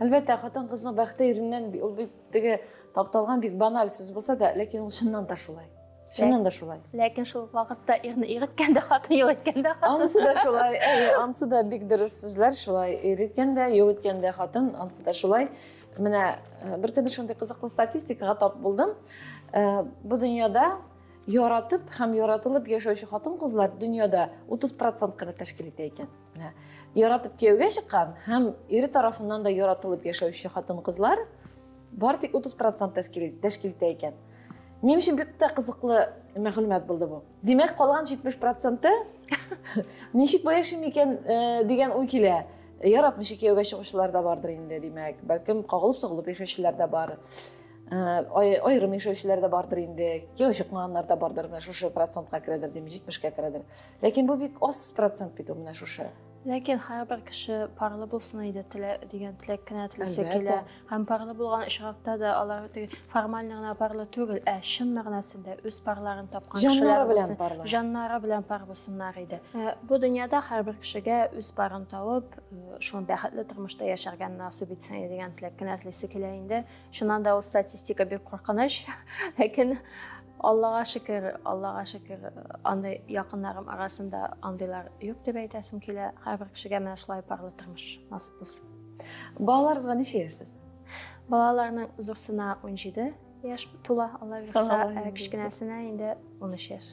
Әлбәттә, хатын-кызның бәхете иреннән, ул бит теге тапталган бик баналь сүз булса да, ләкин ул чыннан да шулай. Чыннан да шулай. Ләкин шул вакытта ирне ир иткән дә хатын, юк иткән дә хатын. Анысы да шулай, әйе, анысы да бик дөрес сүзләр шулай. Ир иткән дә, юк иткән дә хатын, анысы да шулай. Менә бер көнне шундый кызыклы статистикага тап булдым. Бу дөньяда яратып һәм яратылып яшәүче хатын-кызлар дөньяда 30% кына тәшкил итә икән. Менә яратып кияүгә чыккан һәм ире тарафыннан да яратылып яшәүче хатын-кызлар бар тик 30% тәшкил итә икән. Минем өчен бик тә кызыклы мәгълүмат булды бу. Димәк, калган 70% ничек бу яшим икән дигән уй килә. Яратмыйча кияүгә чыгучылар да бардыр инде, димәк. Бәлкем, кагылып-сугылып яшәүчеләр дә бар. Аерым яшәүчеләр дә бардыр инде. Кияү чыкмаганнар да бардыр, менә шушы процентка керәдер, димәк, 70-кә керәдер. Ләкин бу бик аз процент бит ул менә шушы. Ләкин һәрбер кеше парлы булсын иде телә дигән теләк кенә теләсе килә. Һәм парлы булган очракта да алар теге формаль гына парлы түгел, ә чын мәгънәсендә үз парларын тапкан кешеләр белән парлы. Җаннары белән пар булсыннар иде. Бу дөньяда һәрбер кешегә үз парын табып, шул бәхетле тормышта яшәргә насыйп итсен иде дигән теләк кенә телисе килә инде. Чыннан да ул статистика бик куркыныч. Ләкин Аллага шөкер, Аллага шөкер, андый якыннарым арасында андыйлар юк дип әйтәсем килә. Һәрбер кешегә менә шулай парлы тормыш насыйп булсын. Балаларыгызга ничә яшь сезнең? Балаларның зурсына 17 яшь тула, Алла бирса, ә кечкенәсенә инде 13 яшь.